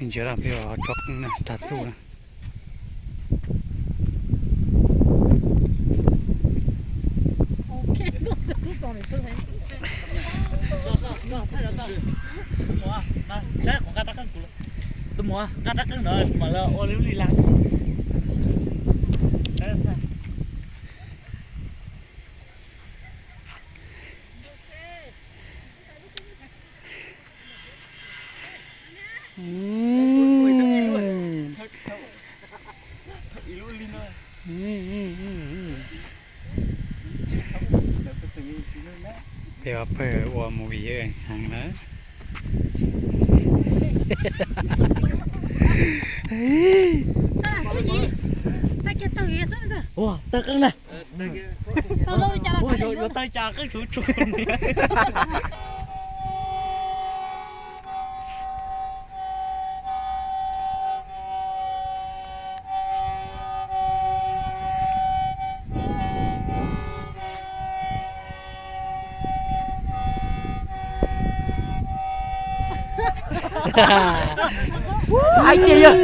Ntsia lawm peb ua tsob qeeb na, tag txuj na. Tus muam nqa rab qeeb ntawd mam li ua li lub li laj. Peb pawg ua movie heev na. Ua tawg qeeb na. Yuav tawg cas qeeb tsuv tsuv. Hais tias yog